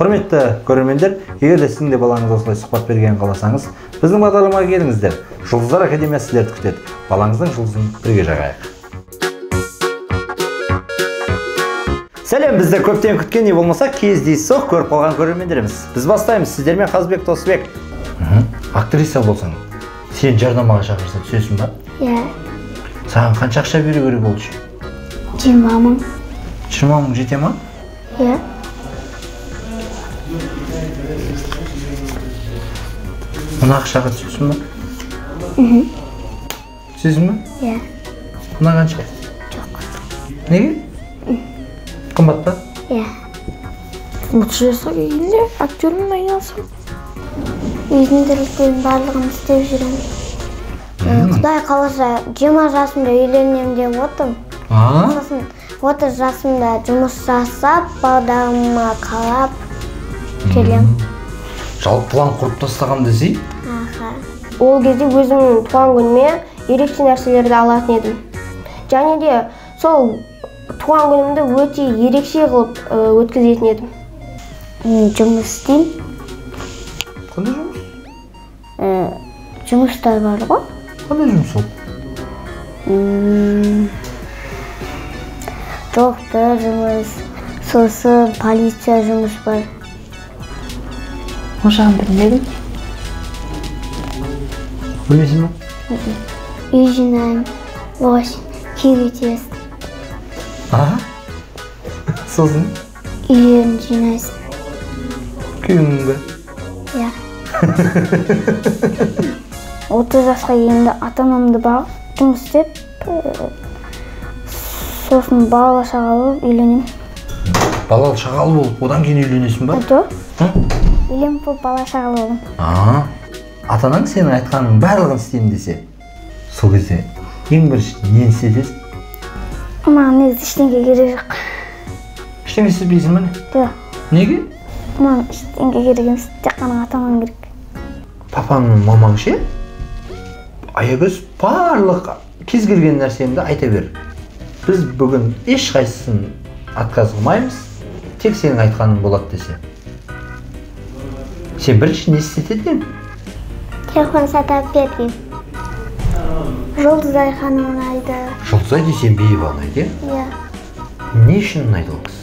Құрметті көрермендер, егер де сіздің де балаңыз осылай сұхбат бергенін қаласаңыз, біздің бағдарламаға келіңіздер. Жұлдыздар академиясы сіздерді күтеді. Балаңыздың жұлдызын бірге жағайық. Сәлем, бізді көптен күткен не болмаса кездейсоқ көріп қалған көрермендеріміз. Біз бастаймыз, сіздермен Қазбек Тосыбек. Актриса болсаң, сен жарнамаға шақырса түсесің ба? Иә. Саған қанша ақша беру керек ол үшін? 20 мың. 20 мың жете ма? Иә. Мына ақшаға түсесің ба? Түсесің ба? Иә. Мына қанша? Жоқ. Неге? Қымбат па? Иә. 30 жасқа келгенде актермен айналысамын. Өзім тірліктердің барлығын істеп жүремін. Құдай қаласа 20 жасымда үйленемін деп отырмын. Сосын 30 жасымда жұмыс жасап, балдарыма қарап келемін. Жалпы план құрып тастаған десей? Аха. Ол кезде өзімнің туған күніме ерекше нәрселерді алатын едім. Және де сол туған күнімді өте ерекше қылып өткізетін едім. Жұмыс істеймін. Қандай жұмыс? Жұмыстар бар ғой. Қандай жұмыс ол? Доктор жұмыс, сосын полиция жұмыс бар. Ол жағын білмедім. Білмейсің ба? Үй жинаймын, оғаш киіп өтесің. Сосын? Үйлерін жинайсың. Күйеуіңнің бе? Иә. 30 жасқа келгенде ата-анамды бағып, жұмыс істеп, сосын балалы шағалы болып үйленемін. Балалы шағалы болып, одан кейін үйленесің ба? Жоқ. Үйленіп болып бала шағалы боламын. Ата-анаң сенің айтқаныңның барлығын істеймін десе, сол кезде ең бірінші нені істетесің? Маған негізі ештеңе керек жоқ. Ештеңе істетпейсің ба не? Жоқ. Неге? Маған ештеңе керек емес, тек қана ата-анам керек. Папаң мен мамаң ше? Аягөз барлық кез келген нәрсемді айта бер. Біз бүгін ешқайсысын отказ қылмаймыз, тек сенің айтқаның болады десе. Сен бірінші не істететін едің? Телефон сатып бердім. Жұлдызай ханым ұнайды. Жұлдызай Дүйсенбиева ұнайды, иә? Не үшін ұнайды ол кісі?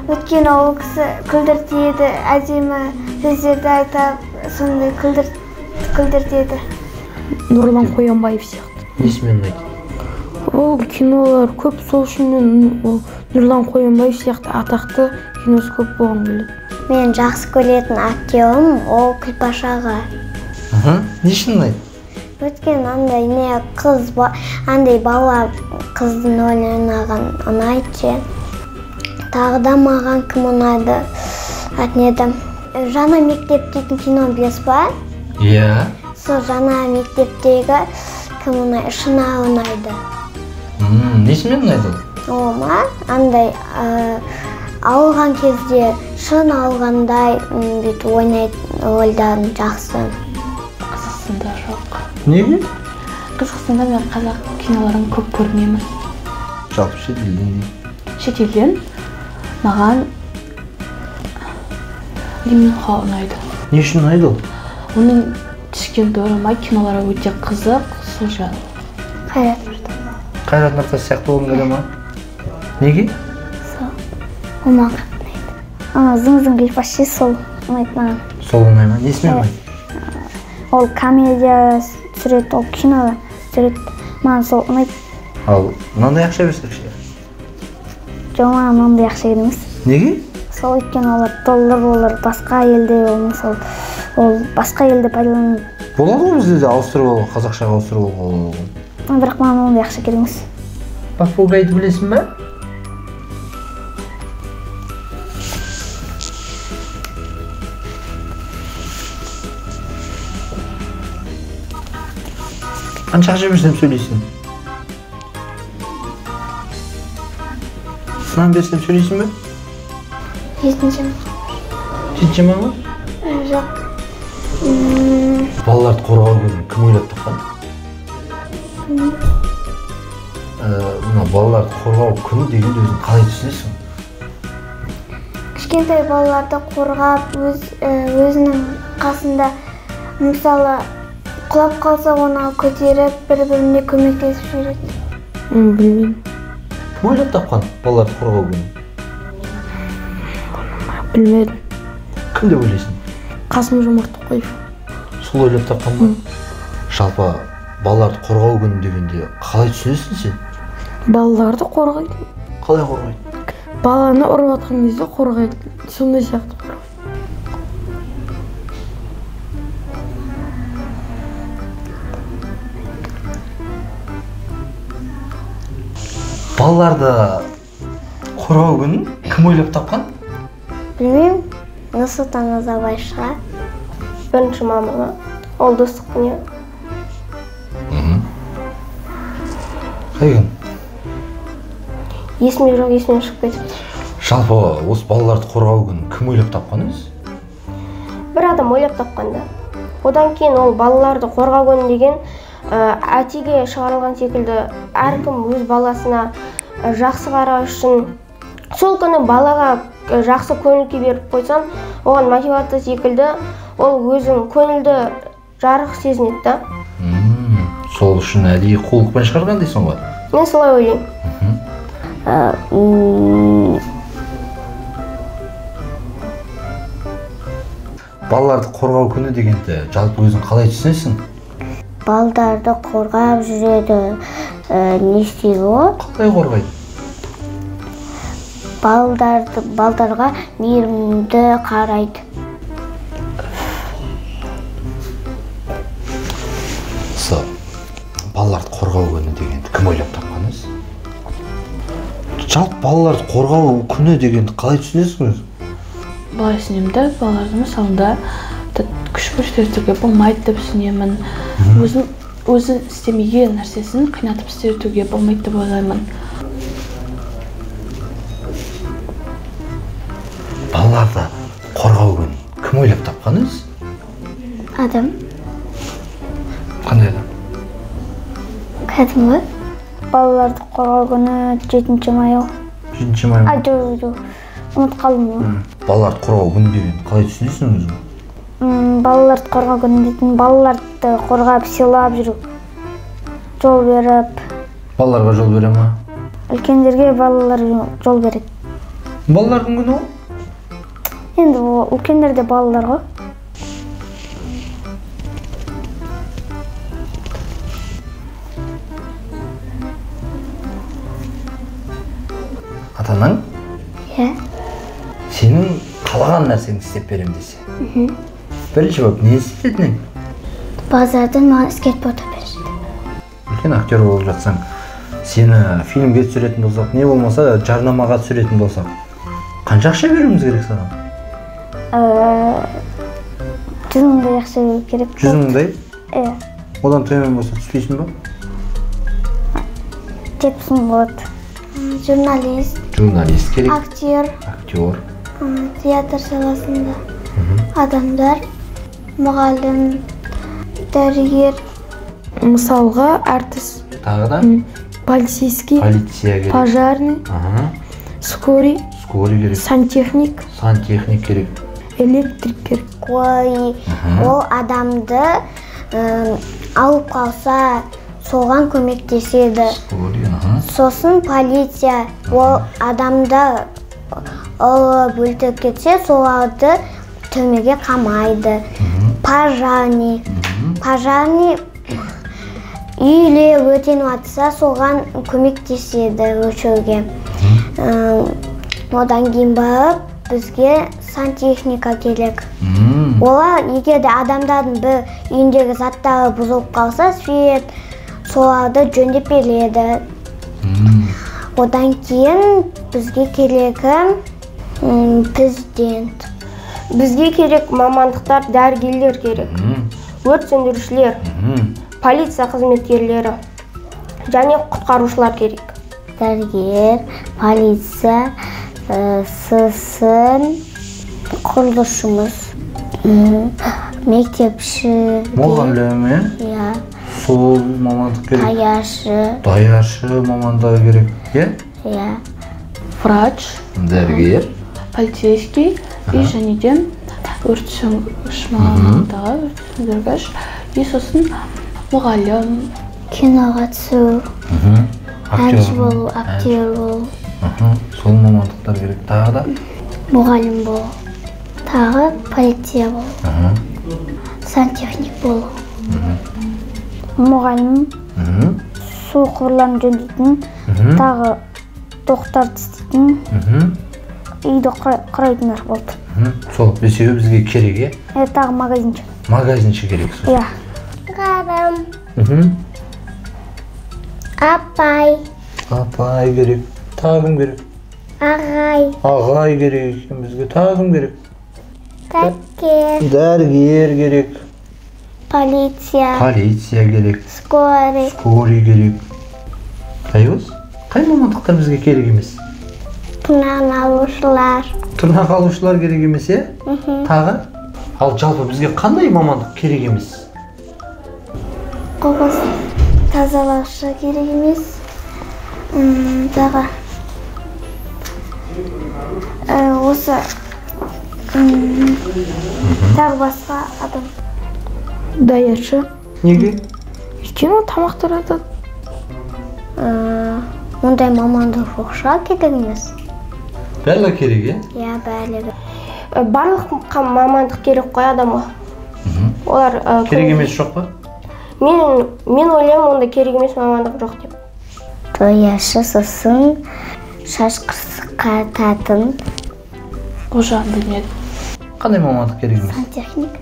Өйткені ол кісі күлдіртеді, әдемі сөздерді айтып, сондай күлдіртеді. Нұрлан Қоянбаев сияқты. Несімен ұнайды? Ол кинолар көп, сол үшін мен ол Нұрлан Қоянбаев сияқты атақты киносы көп болғым келеді. Мен жақсы көретін актерім ол Күлпаш аға. Не үшін ұнайды? Өйткені андай не қыз, андай бала қыздың ойнаған ұнайды ше. Тағы да маған кім ұнайды? Атын Жаңа мектеп дейтін кино білесіз ба? Иә. Сол жаңа мектептегі кім ұнайды? Шынар ұнайды. Несімен ұнайды ол? Ол ма? Андай алған кезде шын алғандай бүйтіп ойнайды, рольдарын жақсы. Қазақстанда жоқ. Неге? Қазақстанда мен қазақ киноларын көп көрмеймін. Жалпы шетелден не? Шетелден маған Ли Мин Хо ұнайды. Не үшін ұнайды ол? Оның түскен дорама кинолары өте қызық, сол жайлы. Қайрат Нұртас. Қайрат Нұртас сияқты болғың келе ма? Неге? Сол. Ол маған қатты ұнайды. Ана Зың-зың Күлпаш ше, сол ұнайды маған. Сол ұнай ма? Несімен ұнайды? Ол комедия түсіреді, ол кино түсіреді. Маған сол ұнайды. Ал мынандай ақша берсек ше? Жоқ, маған мынандай ақша керек емес. Неге? Сол өйткені олар доллар, олар басқа елде, ол ол басқа елде пайдаланады. Болады ғой бізде де ауыстырып алуға, қазақшаға ауыстырып алуға болады. Бірақ маған ондай ақша керек емес. Попугайды білесің ба? Қанша ақша берсем сөйлейсің? Сынан берсем сөйлейсің бе? 7 мың. 7 мың ба? Жоқ. Балаларды қорғау күнін кім ойлап тапқан? Мына балаларды қорғау күні дегенді өзің қалай түсінесің? Кішкентай балаларды қорғап, өзінің қасында, мысалы, құлап қалса, оны көтеріп, бір-біріне көмектесіп жүреді. Білмеймін. Кім ойлап тапқан балаларды қорғау күнін? Білмедім. Кім деп ойлайсың? Қасым-Жомарт Тоқаев. Сол ойлап тапқан ба? Жалпы балаларды қорғау күні дегенде қалай түсінесің сен? Балаларды қорғайды. Қалай қорғайды? Баланы ұрып атқан кезде қорғайды. Сондай сияқты қорғайды. Балаларды қорғау күнін кім ойлап тапқан? Білмеймін. Нұрсұлтан Назарбаев шығар. 1 мамыр. Ол достық күні. Қай күн? Есімде жоқ, есімнен шығып кетіпті. Жалпы осы балаларды қорғау күнін кім ойлап тапқан өзі? Бір адам ойлап тапқан да. Одан кейін ол балаларды қорғау күні деген әтеге шығарылған секілді, әркім өз баласына жақсы қарау үшін сол күні балаға жақсы көңіл күй беріп қойсаң, оған мотивация секілді, ол өзін көңілді жарық сезінеді да. Сол үшін әдейі қулықпен шығарған дейсің ғой? Мен солай ойлаймын. Балаларды қорғау күні дегенді жалпы өзің қалай түсінесің? Балдарды қорғап жүреді. Не істейді ол? Қалай қорғайды? Балдарға мейірімді қарайды. Осы балаларды қорғау күні дегенді кім ойлап тапқан өзі? Жалпы балаларды қорғау күні дегенді қалай түсінесің өзің? Былай түсінемін да, балаларды мысалында күш көрсетуге болмайды деп түсінемін. Өзін істемеген нәрсесін қинатып істетуге болмайды деп ойлаймын. Балаларды қорғау күнін кім ойлап тапқан өзі? Адам. Қандай адам? Кәдімгі. Балаларды қорғау күні 7 май. 7 май ма? Жоқ, ұмытып қалдым. Балаларды қорғау күні деген қалай түсінесің өзің? Балаларды қорғау күні дейтін балаларды қорғап, сыйлап жүру. Жол беріп. Балаларға жол бере ма? Үлкендерге балалар жол береді. Балалардың күні ол? Енді үлкендер де балалар ғой. Ата-анаң? Иә. Сенің қалаған нәрсеңді істеп берем десе. Бірінші болып не істейтін едің? Базардан маған скейтборд әперді. Үлкен актер болып жатсаң, сені фильмге түсіретін болсақ, не болмаса жарнамаға түсіретін болсақ, қанша ақша беруіміз керек саған? 100 мыңдай ақша беру керек. 100 мыңдай? Иә. Одан төмен болса түспейсің ба? 70 мың болады. Журналист. Журналист керек. Актер. Актер. Театр саласында адамдар, мұғалім, дәрігер. Мысалға, әртіс. Тағы да? Полицейский. Полиция керек. Пожарный. Скорый. Скорый керек. Сантехник. Сантехник керек. Электрик керек. Ой, ол адамды алып қалса, соған көмектеседі. Сосын полиция ол адамды ұрып өлтіріп кетсе, соларды түрмеге қамайды. Пожарный. Пожарный үйлер өртеніп жатса, соған көмектеседі өшіруге. Одан кейін барып бізге сантехника керек. Олар егер де адамдардың бір үйіндегі заттары бұзылып қалса, свет, соларды жөндеп береді. Одан кейін бізге керегі президент. Бізге керек мамандықтар, дәрігерлер керек, өрт сөндірушілер, полиция қызметкерлері және құтқарушылар керек. Дәрігер, полиция, сосын құрылысшымыз, мектепші. Мұғалім, иә. Сол мамандық керек. Даяшы. Даяшы мамандығы керек, иә? Иә. Врач. Дәрігер. Полицейский и және де өрт сөндіргіш мамандығы, өрт сөндіргіш и сосын мұғалім. Киноға түсу, әнші болу, актер болу. Сол мамандықтар керек. Тағы да? Мұғалім болу, тағы полиция болу, сантехник болу. Мұғалім, су құбырларын жөндейтін, тағы тоқтарды істейтін, үйді құрайтындар болды. Сол бесеуі бізге керек, е? Тағы магазинші. Магазинші керек. Иә. Қарым. Апай. Апай керек. Тағы кім керек? Ағай. Ағай керек екен бізге. Тағы кім керек? Дәрігер. Дәрігер керек. Полиция. Полиция керек. Скорый. Скорый керек. Айбоз, қай мамандықтар бізге керек емес? Тырнақ алушылар. Тырнақ алушылар керек емес, е? Тағы? Ал жалпы бізге қандай мамандық керек емес? Қоқыс тазалаушы керек емес. Тағы осы тағы басқа адам. Даяршы. Неге? Өйткені ол тамақ таратады. Ондай мамандық жоқ шығар, керек емес. Барлығы керек, е? Иә, барлығы. Барлық мамандық керек қой адамға. Олар керек емес жоқ па? Мен ойлаймын, онда керек емес мамандық жоқ деп. Даяшы, сосын шаш қысқартатын. Ол жағын білмедім. Қандай мамандық керек емес? Сантехник.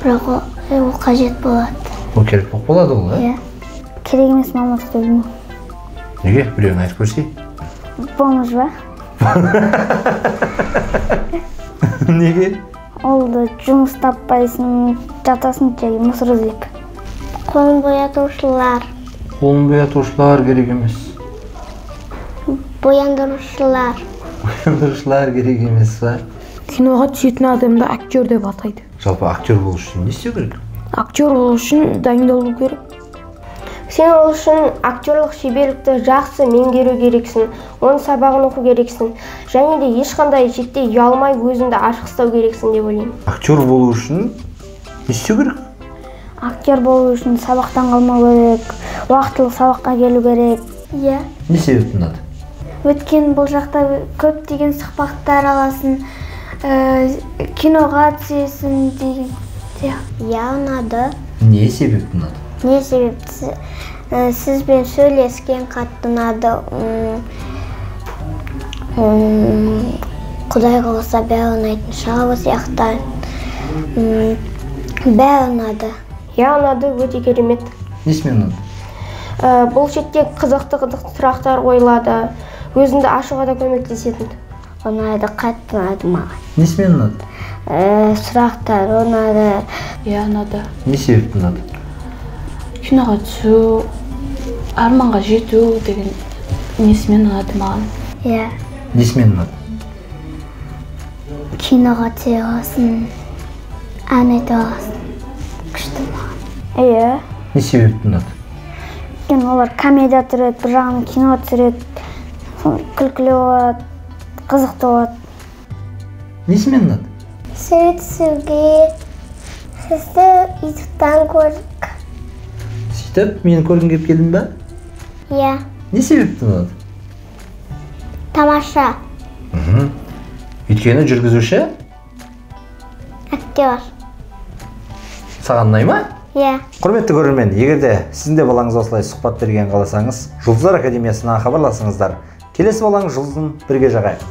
Бірақ ол қажет болады. Ол керек болып болады ол, иә? Керек емес мамандық деп білмеймін. Неге? Біреуін айтып көрсей. Бомж ба? Неге? Ол да жұмыс таппайсың, жатасың жай мусор іздеп. Қолын боятушылар. Қолын боятушылар керек емес. Бояндырушылар. Бояндырушылар керек емес па? Киноға түсетін адамды актер деп атайды. Жалпы актер болу үшін не істеу керек? Актер болу үшін дайындалу керек. Сен ол үшін актерлық шеберлікті жақсы меңгеру керексің, оның сабағын оқу керексің, және де ешқандай шетте ұялмай өзіңді ашық ұстау керексің деп ойлаймын. Актер болу үшін не істеу керек? Актер болу үшін сабақтан қалмау керек, уақытылы сабаққа келу керек. Иә. Не себепті ұнады? Өйткені бұл жақта көптеген сұхбаттар аласың, киноға түсесің деген сияқты. Иә, ұнады. Не себепті ұнады? Не себепті? Сізбен сөйлескен қатты ұнады. Құдай қаласа бәрі ұнайтын шығар осы жақта. Бәрі ұнады. Иә, ұнады, өте керемет. Несімен ұнады? Бұл шетте қызықты сұрақтар қойылады, өзіңді ашуға да көмектесетін. Ұнады, қатты ұнады маған. Несімен ұнады? Сұрақтар ұнады. Иә, ұнады. Не себепті ұнады? Киноға түсу, арманға жету деген несімен ұнады маған. Иә. Несімен ұнады? Киноға түсе аласың, ән айта аласың. Күшті маған. Иә. Не себепті ұнады? Өйткені олар комедия түсіреді, бір жағынан кино түсіреді, күлкілі болады, қызықты болады. Несімен ұнады? Сурет түсіруге, сізді ютубтан көрдік. Сөйтіп, мені көргің келіп келдің ба? Иә. Не себепті ұнады? Тамаша. Өйткені жүргізуші? Актер. Саған ұнай ма? Иә. Құрметті көрермен, егер де сіздің де балаңыз осылай сұхбат берген қаласаңыз, Жұлдыздар Академиясына хабарласыңыздар. Келесі балаң жұлдызын бірге жағайық.